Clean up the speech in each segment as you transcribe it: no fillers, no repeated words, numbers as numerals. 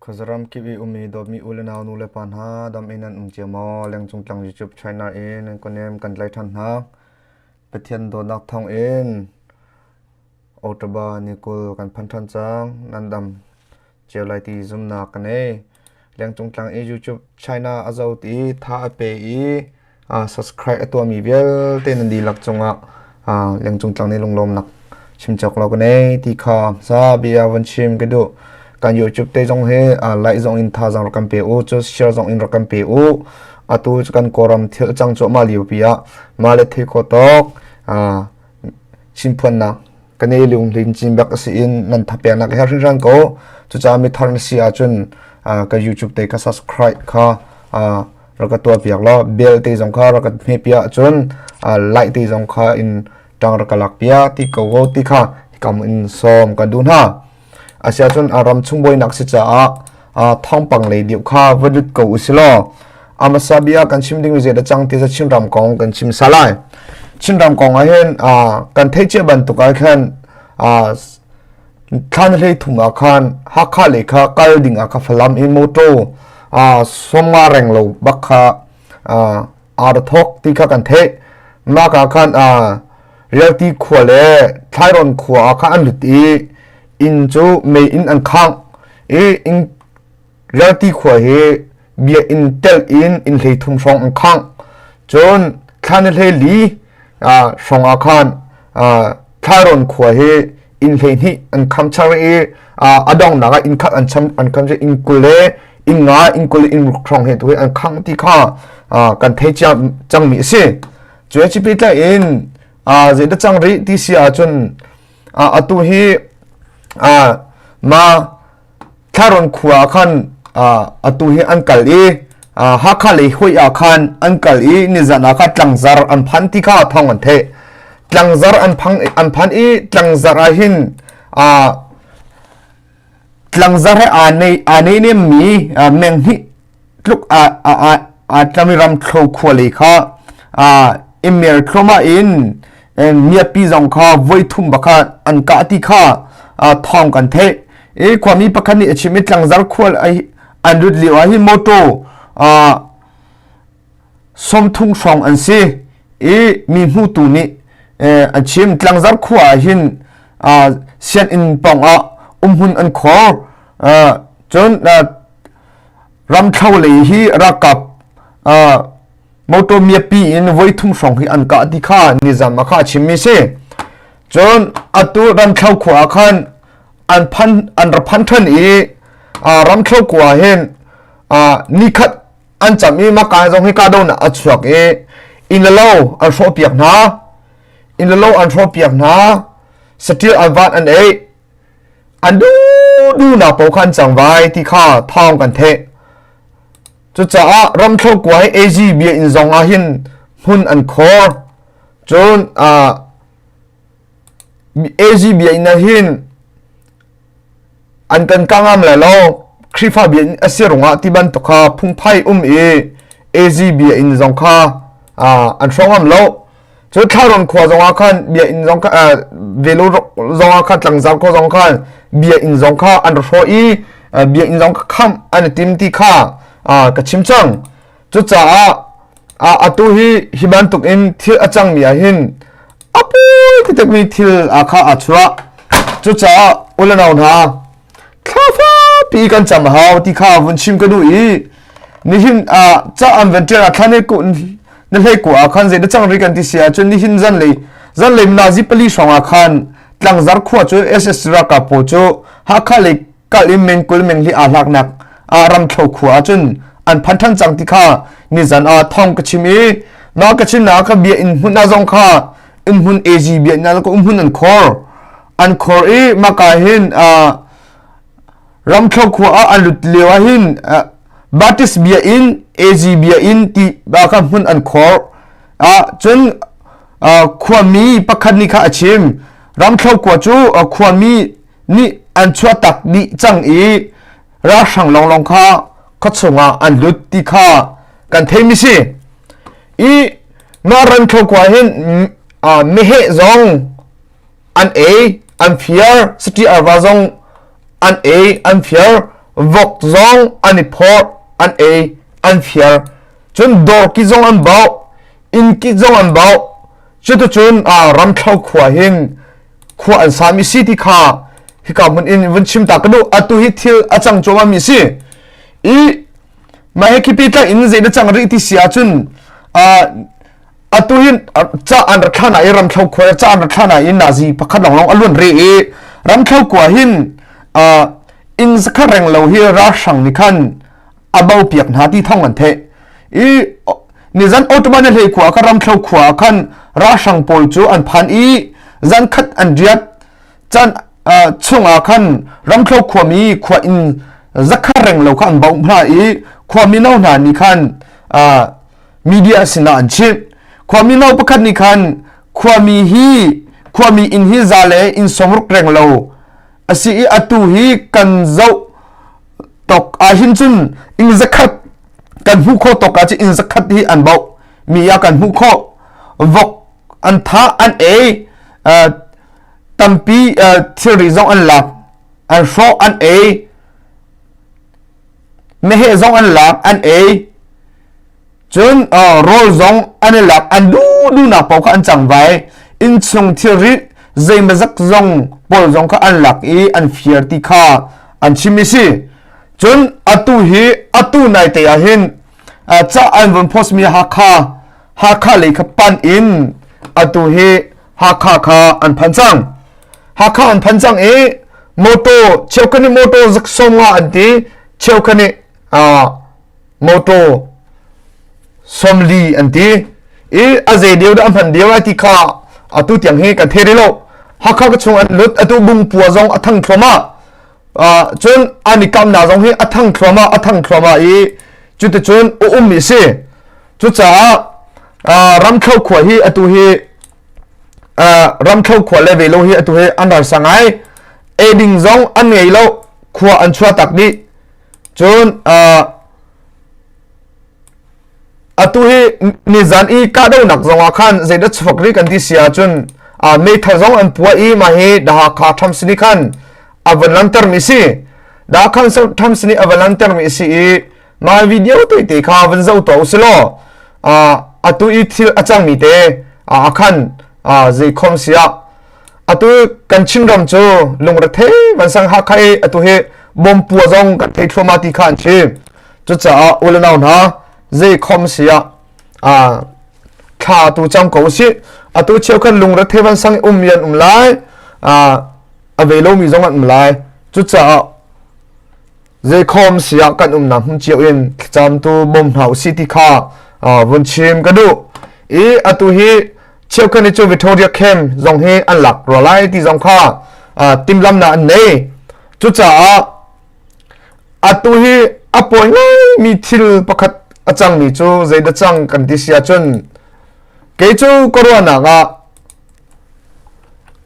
Khuazaram kip i ummi dawtmi u le nau nu le pa hna dam in nan um cio maw? Lengcung tlang YouTube China in nan kawnem kan tlai ṭhan hna. Pathian dawtnak thawng in October ni 20 kan phan ṭhan cang. Nan dam cio lai ti zumnak ka nei. Lengcung tlang i YouTube China a zot i tha a pe i subscribe a tuahmi vialte nan dihlak cungah lengcung tlang nih lunglawmnak chim cawk lo ka nei ti kha sa bia van chim ka duh. Kan YouTube te zong hi like zong in thazaang rak kan pe u, cu share zong in rak kan pe u. Atu kan Kawlram thil cang cuahmah lio pi ah mah le thei kho tawk chimphuannak kan i lunghlin cin bak a si in nan thapeknak he hringhran ko. Cucaah mithar na si ahcun ka YouTube te ka subscribe kha rak ka tuah piak law bell te zong kha rak ka hme piak cun like te zong kha in ṭang rak ka lak piak ti ko ko ti kha kam in sawm kan duh hna. Asiahcun ram chung buainak si caah thawngpang lei deuh kha va lut ko usih law amasa bia kan chim ding zei dah cang ti Chinram kong kan chim sa lai. Chinram kong ah hin kan theih cia bantuk ah khan thlan hlei thum ah khan Hakha lei kha kal ding ah kha Falam in motor 50 reng lo bak kha aa ra thawk ti kha kan theih. Mah ka khan Rialti khua le Thlairawn khua ah khan an lut i inn cu mei in an khangh i inn Rialti khua hi biakinn telh in inn 33 hrawng an khangh. Cun thla ni 14 hrawng ah khan Thlairawn khua hi inn 12 an kham char i a donghnak ah inn khat an cham an kham inn 20 le inn nga inn 20 le inn ruk hrawng he tu hi an khangh ti kha kan thei cia cangmi a si. Cu he pehtlai in zeidah cang rih ti si ahcun atu hi ma Thlaron khua ah khan atu hi an kal i Hakha lei hoi ah khan an kal i nizan ah khan tlangzar an phan ti kha thawng an theih. Tlangzar an phang an phan i tlangzar ah hin tlangzar he aa nei aa nei nemmi meng hnih tluk aa tlami ram thlo khua lei kha i mer thluahmah in miapi zong kha voi thum bakha an kah ti kha thawng kan theih. I khuami pakhat nih a chim i tlangzar khua an lut lio ah hin motor 30 hrawng an si i mi hmutu nih an chim. Tlangzar khua ah hin sianginn pawng ah umhmun an khor, cun ramthlo lei hi ralkap motor miapi in voi thum hrawng hi an kah ti kha nizam ah kha a chimmi si. Cun atu ramthlo khua ah khan an phan an ra phan ṭhan i ramthlo khua hin nikhat an cam i maka zong hi kahdohnak a chuak i inn le lo an hrawhpiak hna, inn le lo an hrawhpiak hna, saṭil an van an ei, an duhduhnak paoh kha an cang vai ti kha thawng kan theih. Cucaah ramthlo kua hi AG bia inn zong ah hin hmun an khor. Cun AG bia inn ah hin an kan kangam lai lo, Khrihfa bia inn a si rungah ti bantuk kha phungphai um i AG bia inn zong kha an hrawng lo. Cu Thlaron khua zong ah khan bia inn zong kha velo zong ah khan tlangzar khua zong khan bia inn zong kha an ra hrawh i bia inn zong kha khamh an i tim ti kha ka chim cang. Cucaah atu hi hi bantuk in thil a cangmi ah hin a pui taktakmi thil kha aa chuah. Cucaah u le nau hna, thla fapi kan cam a hau ti kha vun chim ka duh i nihin ah ca an van ṭial ah thla ne ku na hlei ku ah khan zei da cang ri kan ti si ahcun nihin zanlei zanlei nazi 4 hrawng ah khan tlangzar khua cu SS ralkap pawl cu Hakha lei kal in meng 20 meng li aa hlaknak ah ramthlo khua ahcun an phan ṭhan cang ti kha nizan ah thawng ka chim i na ka chim na ka bia in hmun ah zong kha in hmun AG bia in ka um hmun an khor an khor i maka hin ramthlo khua ah an lut lio ah hin Baptist bia in AG bia in ti ba kha hmun an khor. Cun khuami pakhat nih kha a chim, ramthlo khua cu khuami nih an chuahtak dih cang i ralhrang lawnglawng kha khuachung ah an lut ti kha kan theimi si. I mah ramthlo khua hin meheh zong an ei an fiar, sati arva zong an ei an fiar. Vok zong an i phorh, an ei, an fiar. Cun dawr ki zong an bauh, inn ki zong an bauh. Cuticun Ramthlo khua hin khua an sami si ti kha hika hmun in vun chim ta ka duh. Atu hi thil a cang cuahmah mi si. I mah he khipi tlaih in zei na cang rih ti si ahcun atu hin ca an rak thla na i Ramthlo khua ca an rak thla na i nazi pakhat lawnglawng a luan rih i Ramthlo khua hin inn zakhat reng lo hi ralhrang nih khan a bo piak hna ti thong an theih i nizan Ottoman hlei khua kha Ramthlo khua khan ralhrang pawl cu an phan i zan khat an riat chan chungah khan Ramthlo khuami khua inn zakhat reng lo kha an bo hna i khuami no hna nih khan media sinah an chimh. Khuami no pakhat nih khan khuami hi khuami inn hi za le inn sawmruk reng lo a si i atu hi kan zoh tok ahhin cun inn zakhat kan hmuh khawh tok ah cun inn zakhat hi an bauh mi ah kan hmuh khawh vok an tha an ei tampi thilri zong an lak an hrawh an ei meheh zong an lak an ei Cun rawl zong an i lak an duhduhnak paoh kha an cang vai. Innchung thilri zeimazak zong pawl zong kha an lak i an fir ti kha an chim i si. Cun atu hi atu naite ah hin ca an vun post mi Hakha Hakha lei kha pan in atu hi Hakha kha an phan cang. Hakha an phan cang i motor cheukhat nih motor zik sawm nga an ti cheukhat nih motor 40 an ti i a zei deu dah a hman deu ai ti kha atu tiang hi kan thei rih lo Hakha ka chung an lut atu bungpua zong a thang thluahmah cun an i kamnak zong hi a thang thluahmah a thang thluahmah i cuticun a ummi si cucaah Ramthlo khua hi atu hi Ramthlo khua le velo hi atu hi an harsa ngai eiding zong an ngei lo khua an chuah tak dih Cun atu hi nizan i kahdohnak zongah khan zeidah chuak rih kan ti si ahcun meithal zong an puah i mah hi Hakha Thamsini khan a van lantermi si. Hakha Thamsini a van lantermi si i mah video tete kha van zoh tuah usih law atu i thil a cangmi te khan zeikhom si ah Atu kan Chinram cu lungrethei vansang Hakha i atu hi bom pua zong kan thei thluahmah ti kha an chim. Cucaah u le nau hna zei khom si ah thla tu cang ko usih. Atu cheukhat lungrethei vansang i um mi an um lai. A ve lomi zong an um lai. Cucaah Zeikhawm si ah kan umnak hmun cio in thlacamtu bawm hna usih ti kha vun chim ka duh. I atu hi cheukhat nih cu Victoria Camp zong hi an lak rua lai ti zong kha timhlamnak an nei. Cucaah atu hi a pawi ngaimi thil pakhat a cangmi cu zeidah cang kan ti si ahcun kei cu ka ruahnak ah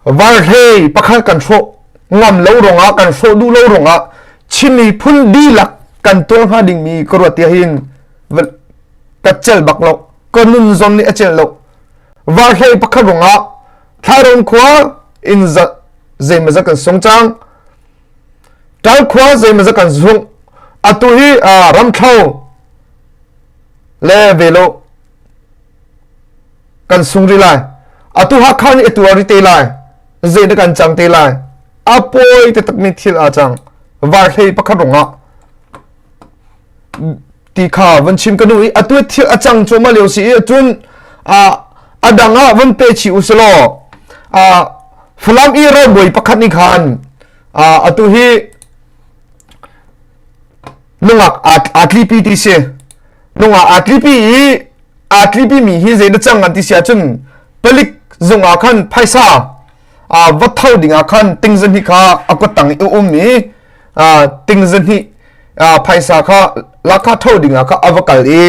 Varhlei pakhat kan hrawh ngam lo ruangah kan hrawh duh lo ruangah Chin miphun dihlak kan tuar hnga dingmi ka ruat tiah hin ka cel bak lo ka nun zon nih a cel lo varhlei pakhat ruangah Thlairon khua in zeimazat kan sung cang Ṭal khua zeimazat kan sung atu hi Ramthlo le Velo kan sung rih lai atu Hakha nih a tuar rih te lai zei dah kan cang te lai a pawi taktakmi thil aa cang varhlei pakhat rungah ti kha van chim ka nu i atu thil a cang cuahmah lio si i cun a dang ah van pe chih u selaw Falam i ralbawi pakhat nih khan atu hi nungak aa tlipi ti si nungak aa tlipi i aa tlipimi hi zei na cang an ti si ahcun palik zung ah khan phaisa va tho ding ah khan tingzahnih kha a kut tang i um i tingzahnih phaisa kha lakha tho ding ah kha a va kal i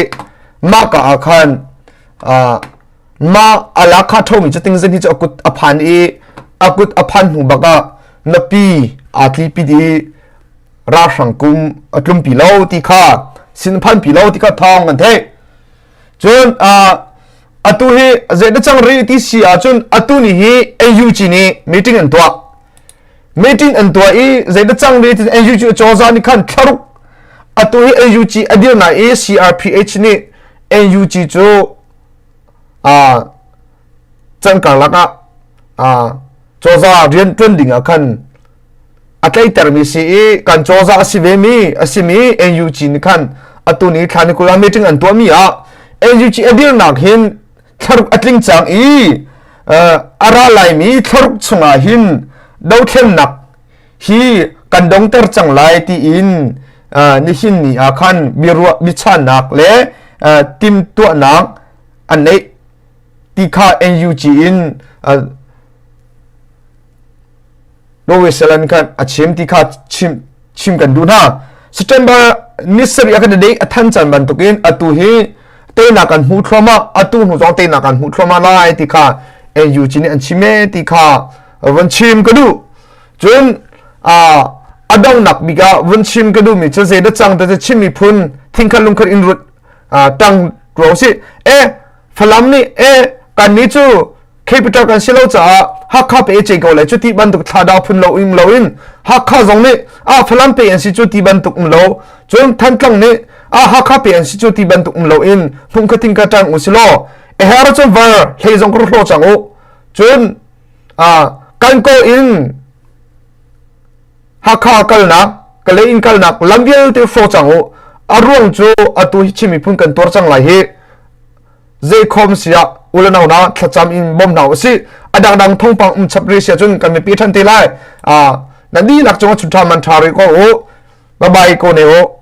mah ka ah khan mah a lakha thomi cu tingzahnih cu a kut a phan i a kut a phan hnu bak ah napi aa tlipi i ralhrang kum a tlumpi lo ti kha sin phanpi lo ti kha thawng kan theih cun atu hi zei na cang rih ti si ahcun atu ni hi AUG nih meeting an tuah. Meeting an tuah i zeidah cang ve ti NUG cozah nih khan thlaruk atu hi NUG a dir na i CRPH nih NUG cu can karlak ah cozah rian ṭuan ding ah khan a tleitermi si i kan cozah a si ve mi a simi NUG nih khan atu ni thla ni 20 ah meeting an tuahmi ah NUG a dirnak hin thlaruk a tling cang i a ra laimi thlaruk chungah hin dothlennak hi kan dongter cang lai tiin nihin ni ah khan biaruah biachannak le timtuahnak an neih ti kha NUG in Norway Salan khan a chim ti kha chim chim kan duh hna. September ni sarih ah kan dei a than chan bantukin atu hi teinak kan hmuh thluahmah atu hnu zong teinak kan hmuh thluahmah lai ti kha NUG nih an chim e ti kha von chim ka duh. Cun a donghnak bik ah vun chim ka duhmi cu zeidah cang te Chin miphun thingkhat lungkhat in rut tang ruang si e Falam nih e kan nih cu capital kan si lo caah Hakha pe ce ko lai cu ti bantuk thladau phun lo um lo in Hakha zong nih a Falam pe an si cu ti bantuk um lo cun Thantlang nih a Hakha pe an si cu ti bantuk um lo in hmung khating ka tang u si law e her cun var hlei zong ka hlo cang u cun a kan ko in Hakha kalnak Kalay in kalnak lam vialte hro cang u a ruang cu atu hi Chin miphun kan tuar cang lai hi zeikhom siah ulanau na thlacam in bawm hna usih a dangdang thawngpang um chap ri sia cun kan mipi ṭhan te lai nan dihlak cungah chun ṭha man ṭha rih ko u bye bye ko ne u.